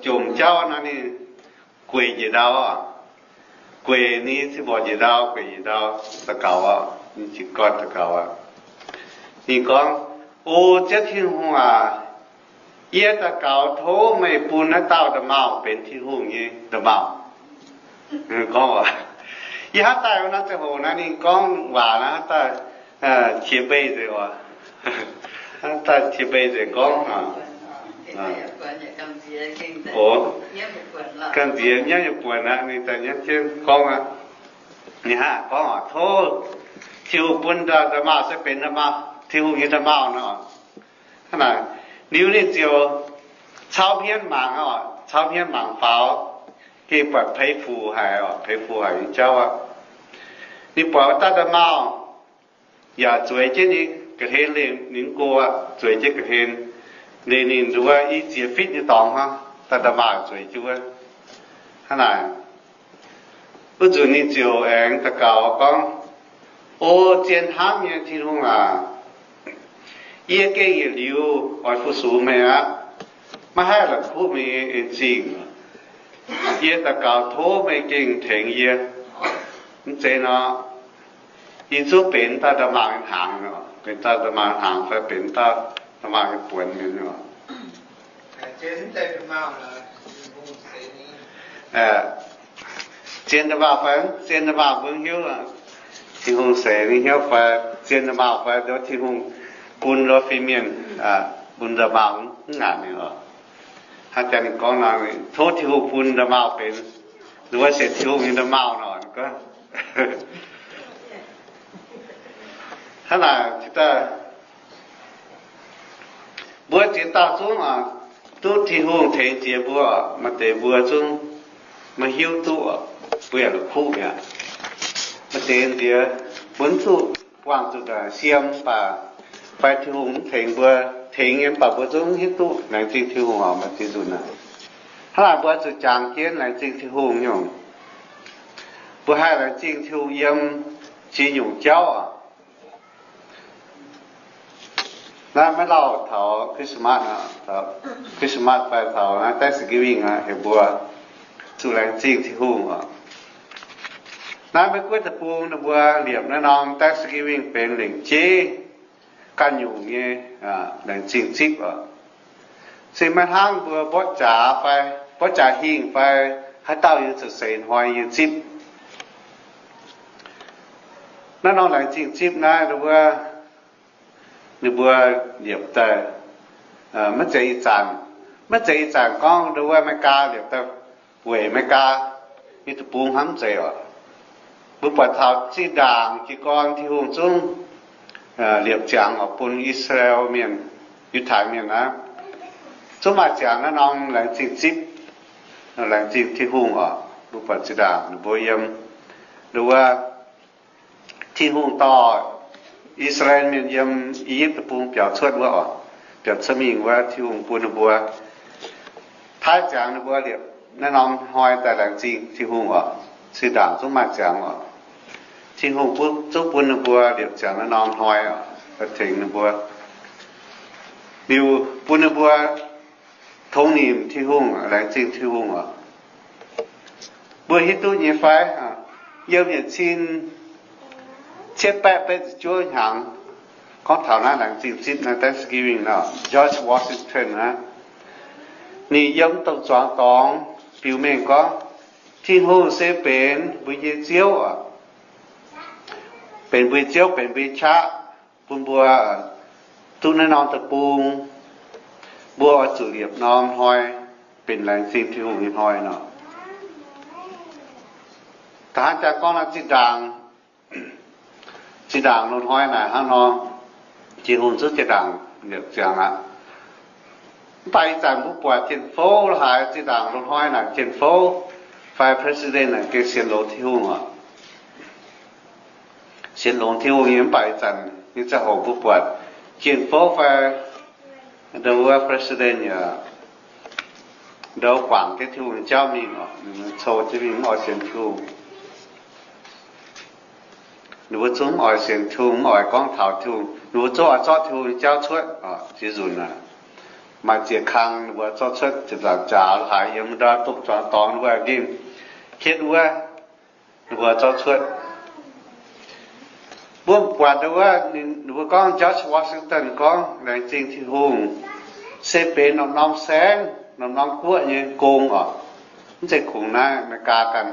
jomc jauv nor ninh gueic njiec ndau, gueic ninh cin mborqc njiec ndau, gueic njiec ndau daux gaux, ninh jiez gorn daux gaux. Ninh gorngv, O Ziouv Tin-Hungh aac, yie daux gaux tov meih bun naaiv dauh nda'maauh benx Tin-Hungh nyei nda'maauh. Gorngv, yie hnamv daaih nor ziangh hoc naaiv ninh gorngv waac naaiv hnamv daaih qiex mbei nzengc oc. Hnamv daaih qiex mbei nzengc gorngv, o, gamh nziex nyiemv nyei buonc aqv, ninh daaih nyiemv jienv gorngv aqv. Ninh hnangv gorngv, Tov Tin-Hungh bun nda'maauh se benx Tin-Hungh nyei nda'maauh nor. Hnangv naaic, liuz ninh ziouc cau hmien mangc, cau hmien mangc faaux, gengh buatc peix fuc haic, peix fuc haic nyei jauv aqv. Ninh buatc wuov dauh nda'maauh yaac zueiz jienv ninh ga'hlen, leih ninh go, zueiz jienv ga'hlen, leih ninh nduov i ziex fitv nyei dorngx hnangv, dauh nda'maauh zueiz jienv wuov. Hnangv naaic, wuov nzunc ninh ziouc aengx daux gaux gorngv, O zien hnamv nyei Tin-Hungh aac, yie gengh yietc liuz oix fu-sux meih aqv. Maiv haih la'kuqv meih nyei en zingh. Yie daux gaux tov meih gengh tengx yie. Mv zeiz nor, yie zungv benx dauh nda'maauh nyei hnaangx, benx dauh nda'maauh nyei hnaangx fai benx dauh nda'maauh nyei buonc mienh oc. Zien nda'maauh fai mv zien nda'maauh mbuo mv hiuv. Tin-Hungh seix ninh hnyouv fai, zien nda'maauh fai, nduov Tin-Hungh bun nduov fin-mienh, bun nda'maauh mv ngaatc ninh oc. Hnangv jaax ninh gorngv nor, tov Tin-Hungh bun nda'maauh benx, nduov sienx Tin-Hungh nyei nda'maauh nor. Hnangv naaic, mbuo ziex dauh zungv duqv Tin-Hungh tengx jiex mbuo, maaih deix mbuo zungv maiv hiuv duqv, mbuo yaac la'kuqv mi'aqv. Maaih deix diex mbuo mv duqv buangh zuqc siem baac, fai Tin-Hungh mv tengx mbuo, tengx nyei mv baac mbuo zungv mv hiuv duqv. Laengz zingh Tin-Hungh oc, maaih ziex nzunc aqv. Hnangv naaic mbuo zuqc jangx jienv laengz zingh Tin-Hungh nyungc. Mbuo haih laengz zingh Tin-Hungh yiem ziex nyungc jauv oc. Naaiv maiv lauh taux Christmas, Christmas fai taux naaiv Thanksgiving aqv, heuc mbuo zuqc laengz zingh Tin-Hungh oc. Naaiv Meiv Guoqv deic-bung ninh mbuo liepc naaiv norm Thanksgiving benx lengc jeiv ganh nyungc nyei laengz zingh zipv oc. Se maiv hnangv mbuo mborqv jaax fai mborqv jaax hingh fai haaix dauh yaac zuqc seix hnoi nyei zipv. Naaiv norm laengz zingh zipv naaiv, ninh mbuo, ninh mbuo liepc daaih, maiv zeiz ih zanc, maiv zeiz ih zanc gorngv ninh mbuo America liepc daaih weic America nyei deic-bung hnangv, mv zeiz oc. Mbuo buatc taux zinh ndaangc jiez gorn Tin-Hungh zungv liepc ziangx oc bun I^saa^laa^en Mienh, Yiutai Mienh aqv, zungv maaih ziangx naaiv norm laengz zingh zipv, laengz zingh Tin-Hungh oc. Mbuo buatc zinh ndaangc ninh mbuo yiem, ninh mbuo, Tin-Hungh dorh I^saa^laa^en Mienh yiem I^yipv deic-bung biaux cuotv wuov oc, biaux cuotv mingh wuov, Tin-Hungh bun ninh mbuo taaih ziangx ninh mbuo liepc naaiv norm hnoi daaih laengz zingh Tin-Hungh oc. Zinh ndaangc zungv maaih ziangx oc. Tin-Hungh zungv bun ninh mbuo liepc ziangx naaiv norm hnoi oc, tengx ninh mbuo, liuz bun ninh mbuo tongx nimc Tin-Hungh, laengz zingh Tin-Hungh oc. Mbuo hiuv duqv nyei fai? Yiem yietc cin cietv baeqv betv ziepc juov hnyangx, gorngv taux naaiv laengz zingh zipv naaiv Thanksgiving nor, George Washington aqv, ninh yiem dongh zuangx dorngx biux mengh gorngv, Tin-Hungh se benx mbuo nyei Ziouv oc. Benx mbuo nyei Ziouv, benx mbuo nyei qaqv, bun mbuo duqv naaiv norm deic-bung, mbuo oix zuqc liepc norm hnoi benx laengz zingh Tin-Hungh nyei hnoi nor. Da'hnangv jaa gorngv naaiv zinh ndaangc, zinh ndaangc loz-hnoi naaic hnangv nor, Tin-Hungh zungv zinh ndaangc liepc ziangx aqv. Mv baac ih zanc mbuo buatc jien-fouv haaix, zinh ndaangc loz-hnoi naaic jien-fouv fai president naaic gengh sienx longx Tin-Hungh oc. Sienx longx Tin-Hungh nyei. Mv baac ih zanc nyei ziangh hoc mbuo buatc jien-fouv fai ndo wuov president yaac ndo guangc jienv Tin-Hungh nyei jauv mingh oc. Ninh mbuo cou jienv mingh mv oix sienx Tin-Hungh. Ninh mbuo zungv mv oix sienx Tin-Hungh, mv oix gorngv taux Tin-Hungh. Ninh mbuo zungv oix zorqv Tin-Hungh nyei jauv cuotv oc, ziex nzunc aqv. maaih ziex kang ninh mbuo zorqv cuotv, ziepc nzaangc jaax haaix yiem ndortv dongh zuangx dorngx wuov nqemh hietv wuov, ninh mbuo zorqv cuotv. Mbuo buatc wuov, ninh mbuo gorngv George Washington gorngv laengz zingh Tin-Hungh se benx norm-norm saengv, norm-norm guoqv nyei gong oc. Mv zeiz kungx naaiv America ganh,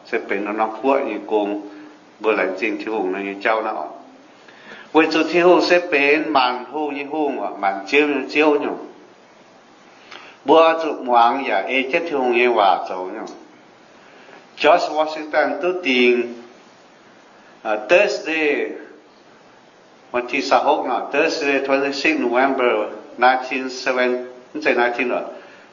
se benx norm-norm guoqv nyei gong. Mbuo laengz zingh Tin-Hungh nyei jauv naaiv oc. Weic zuqc Tin-Hungh se benx maanc hungh nyei Hungh oc, maanc ziouv nyei Ziouv nyungc. Mbuo zuqc muangx yaac ei jienv Tin-Hungh nyei waac zoux nyungc. George Washington duqv dingc Thursday, วันที่ยี่สิบหก nor, Thursday twenty six November nineteen seven, mv zeiz nineteen,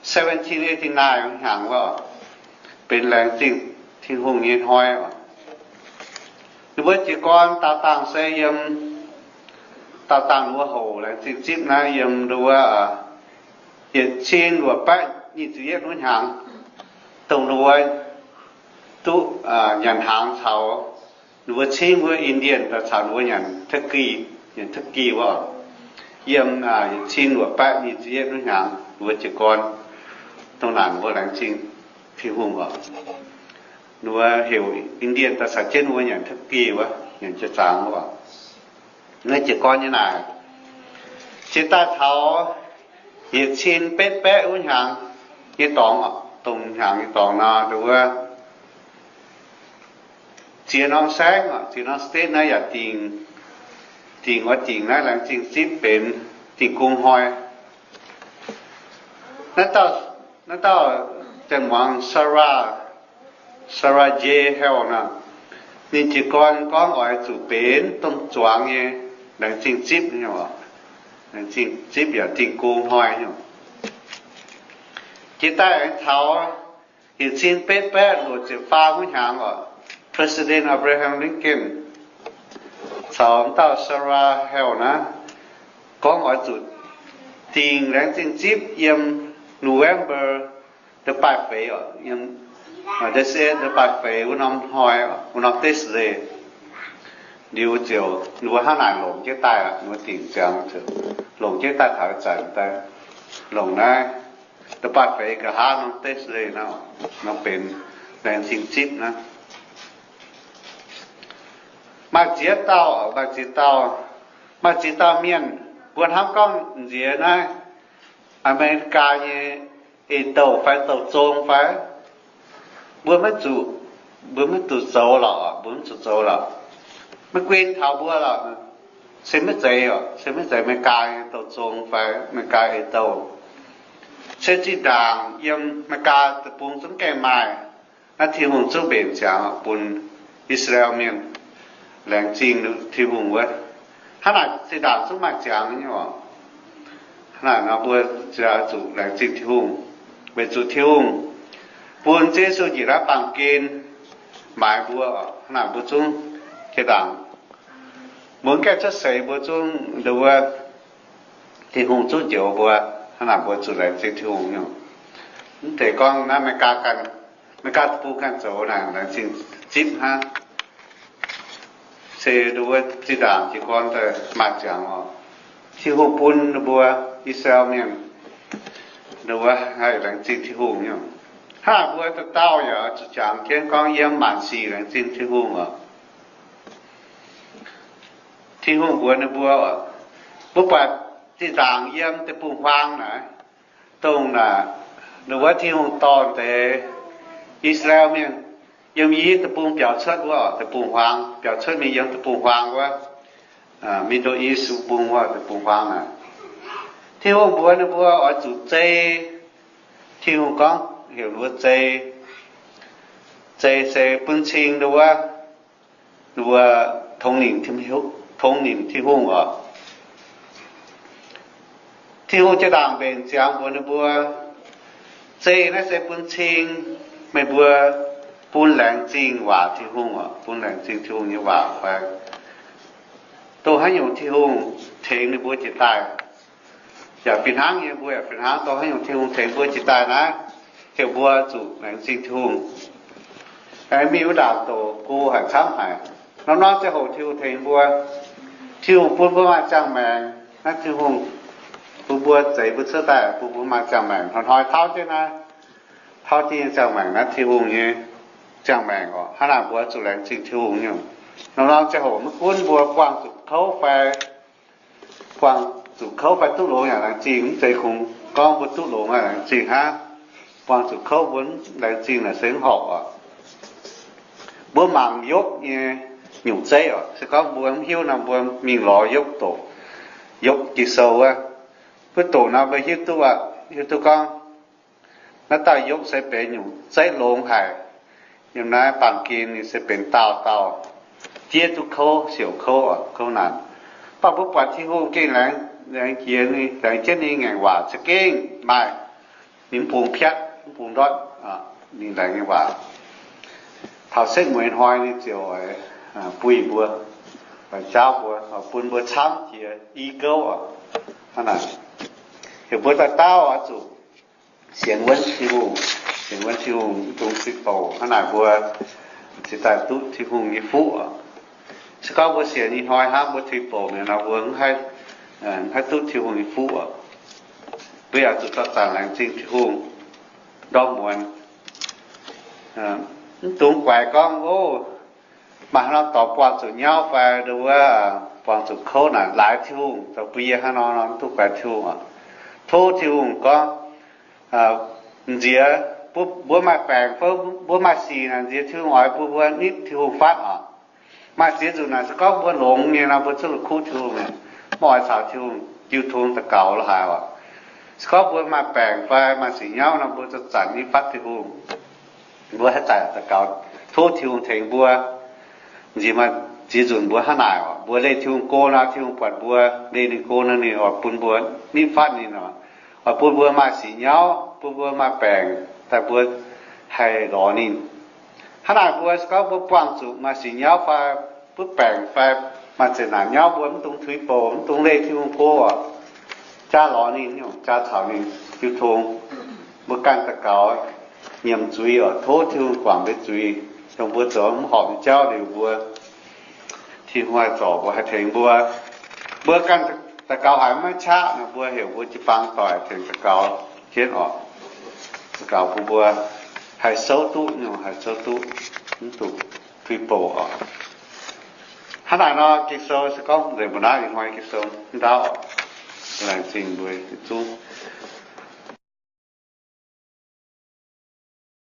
seventeen eighty nine hnyangx wuov, benx laengz zingh Tin-Hungh nyei hnoi oc. Ninh mbuo jiez gorn daauh dangh se yiem, daauh dangh ninh mbuo houc laengz zingh zipv naaiv yiem wuov yietc cin luoqc baeqv nyic ziepc yietv wuov hnyangx, dongh ninh mbuo duqv nyanc hnaangx caux ninh mbuo cingv wuov Indian daaih caux ninh mbuo nyanc turkey, nyanc turkey wuov, yiem yietc cin luoqc baeqv nyic ziepc yietv wuov hnyangx ninh mbuo jiez gorn dongh naaic ninh mbuo laengz zingh Tin-Hungh oc. Ninh mbuo heuc Indian daaih caux jienv ninh mbuo nyanc turkey wuov, nyanc jiex zaangc wuov. Naaiv jiez gorn nyei naaic, jiex daaih taux yietc cin betv baeqv wuov hnyangx nyei dorngx, dongh hnyangx nyei dorngx nor, wuov ziex norm saengv, ziex norm state naaiv yaac dingc, dingc oix dingc naaiv laengz zingh zipv benx dingh gong hnoi. Naaiv dauh, naaiv dauh janx muangx Sarah, Sarah J. Hale nor, ninh jiez gorn gorngv oix zuqc benx domh zuangx nyei laengz zingh zipv, laengz zingh zipv yaac dingh gong hnoi nyungc. Jiex daaih aengx taux yietc cin betv baeqv luoqc ziepc faam wuov hnyangx oc, President Abraham Lincoln caux dauh Sarah Hale naaiv gorngv oix zuqc dingc laengz zingh zipv yiem November da'baaih feix oc, yiem da'baaih feix wuov norm hnoi, wuov norm Thursday. Liuz ziouc ninh mbuo hnangv naaic longc jienv daaih, ninh mbuo dingc ziangx ziouc longc jienv daaih taux ih zanc daaih, longc naaiv da'baaih feix nqa'haav norm Thursday nor, nor benx laengz zingh zipv naaiv. Maaih ziex dauh, maaih ziex dauh, maaih ziex dauh mienh, mbuo hnamv gorngv nziex naaiv America nyei eix-douh fai douh zong fai, mbuo maiv zuqc, mbuo maiv zuqc zoux lorqc, mbuo maiv zuqc zoux lorqc, maiv guen taux mbuo lorqc, se maiv zeiz oc, se maiv zeiz America nyei douh zong fai America eix-douh. Se zinh ndaangc yiem America deic-bung zungv gaengh maaih naaiv Tin-Hungh zungv mbenc ziangx bun I^saa^laa^en Mienh laengz zingh Tin-Hungh wuov. Hnangv naaic zinh ndaangc zungv maaih ziangx nyei oc. Hnangv naaic nor mbuo zuqc laengz zingh Tin-Hungh, weic zuqc Tin-Hungh bun Ziouv Yesu njiec naaiv baamh gen maaiz mbuo. Hnangv naaic mbuo zungv zinh ndaangc mbuo mv gaengh cuotv seix mbuo zungv nduov, Tin-Hungh zungv njoux mbuo. Hnangv naaic mbuo zuqc laengz zingh Tin-Hungh nyungc. Mv deix gorngv naaiv America ganh, America deic-bung ganh zoux naaic laengz zingh zipv hnangv. Se nduov zinh ndaangc jiez gorn daaih maaih ziangx oc. Tin-Hungh bun ninh mbuo I^saa^laa^en Mienh nduov haih laengz zingh Tin-Hungh nyungc. Hnangv naaic mbuo dauh dauh yaac zuqc jangx jienv gorngv yiem maanc sic laengz zingh Tin-Hungh oc. Tin-Hungh mbuox ninh mbuo, mbuo buatc zinh ndaangc yiem deic-bung-huaang naaic, dongh naaic, wuov Tin-Hungh dorh deix I^saa^laa^en Mienh yiem i deic-bung biaux cuotv wuov, deic-bung-huaang biaux cuotv mingh yiem deic-bung-huaang wuov, Middle East bung wuov deic-bung-huaang naaic. Tin-Hungh mbuox ninh mbuo oix zuqc zei. Tin-Hungh gorngv heuc ninh mbuo zei. Zei se bun cing nduov, nduov tongx nimc, tongx nimc Tin-Hungh oc. Tin-Hungh jaa-ndaangc mbenc ziangx mbuox ninh mbuo, zei naaiv se bun cing meih mbuo bun laengz zingh waac Tin-Hungh oc, bun laengz zingh Tin-Hungh nyei waac fai, dongh haaix nyungc Tin-Hungh tengx ninh mbuo jiex daaih. Yaac fih hnangv nyei, mbuo yaac fih hnangv, dongh haaix nyungc Tin-Hungh tengx mbuo jiex daaih naaiv, ziouc mbuo zuqc laengz zingh Tin-Hungh. Aengx mingh wuov ndaangc doqc go haic camv haic. Norm-norm ziangh hoc Tin-Hungh tengx mbuo, Tin-Hungh bun mbuo maaih ziangh maengc, naaiv Tin-Hungh bun mbuo zeix mbuo cuotv daaih, bun mbuo maaih ziangh maengc hnoi-hnoi tauv jienv naaiv, tauv jienv nyei ziangh maengc naaiv, Tin-Hungh nyei ziangh maengc oc. Hnangv naaic mbuo zuqc laengz zingh Tin-Hungh nyungc. Norm-norm ziangh hoc maiv gunv mbuo buangh zuqc kouv fai, buangh zuqc kouv fai duqv longx yaac laengz zingh. Mv zeiz kungx gorngv mbuo duqv longx laengz zingh hnangv. Buangh zuqc kouv mbuo laengz zingh naaic se mv horpc oc. Mbuo mangc Yopv nyei nyungc zeiv oc. Se gorngv mbuo mv hiuv nor, mbuo mingh lorz Yopv doqc, Yopv Ging-Sou wuov, mbuo doqc nor mbuo hiuv duqv aqv. Hiuv duqv gorngv naaiv dauh Yopv se benx nyungc zeiv longx haic. Yiem naaiv baamh gen ninh se benx dauh dauh jieqv duqv kouv, siouc kouv, kouv naanc. Mv baac mbuo buatc Tin-Hungh gengh laengz, laengz jiex ninh, laengz jienv ninh ngaengc waac za'gengh maaih, ninh mv bungx piatv, mv bungx ndortv, ninh laengz nyei waac. Taux setv mueiz hnoi ninh ziouc buih mbuo, oix jaauv mbuo, oix bun mbuo camv jiex i gouv oc. Hnangv naaic, heuc mbuo dauh dauh oix zuqc sienx wuonv Tin-Hungh, sienx wuonv Tin-Hungh, mv dungx tuix bouc. Hnangv naaic mbuo cingx daaih duqv Tin-Hungh nyei fuqv oc. Se gorngv mbuo sienx ih hnoi hnangv, mbuo tuix bouc mi'aqv nor, mbuo mv haih duqv Tin-Hungh nyei fuqv oc. Mbuo yaac zuqc dorh zanc laengz zingh Tin-Hungh ndorm muonz. Mv dungx guaix gorngv, o, maaih haaix norm dorngx buangh zuqc nyauv fai ndo wuov, buangh zuqc kouv naaic laaix Tin-Hungh, zoux bun yie hnangv nor nor, mv dungx guaix Tin-Hungh oc. Tov Tin-Hungh gorngv, nziex, mbuo maaih baengc fai mbuo maaih sic naaic, nziex Tin-Hungh oix bun mbuo nitv Tin-Hungh fatv oc. Maaih ziex nzunc naaic se gorngv mbuo longx nyei nor, mbuo zungv la'kuqv Tin-Hungh, maiv oix caux Tin-Hungh jiu tong daux gaux la'haaix oc. Se gorngv mbuo maaih baengc fai maaih sic nyauv nor, mbuo zanc-zanc nitv fatv Tin-Hungh. Mbuo haih zanc daux gaux tov Tin-Hungh tengx mbuo. Nziex maaih ziex nzunc mbuo hnangv naaic oc. Mbuo leih Tin-Hungh go nor, Tin-Hungh buatc mbuo leih ninh go nor, ninh oix bun mbuo nitv fatv ninh oc. Oix bun mbuo maaih sic nyauv, bun mbuo maaih baengc daaih mbuo haih lorz ninh. Hnangv naaic mbuo se gorngv mbuo buangh zuqc maaih sic nyauv fai butv baengc fai maaih zeqc naanc nyauv, mbuo mv dungx tuix bouc, mv dungx leih Tin-Hungh go oc. Jaa lorz ninh, jaa caux ninh jiu tong. Mbuo ganh daux gaux nyiemc zuiz oc, tov Tin-Hungh guangc mbuo zuiz, dongh mbuo zoux mv horpc nyei jauv liuz mbuo, Tin-Hungh haih zorc mbuo, haih tengx mbuo. Mbuo ganh daux gaux haiz maiv qaqv nor, mbuo heuc mbuo jiu-baang doic tengx daux gaux jienv oc. Daux gaux bun mbuo haih souv duqv nyungc, haih souv duqv, mv zuqc tuix bouc oc. Hnangv naaic nor, Ging-Sou se gorngv nzengc mbuo naaiv ih hnoi Ging-Sou ndaauv, laengz zingh mbuo yietc zungv.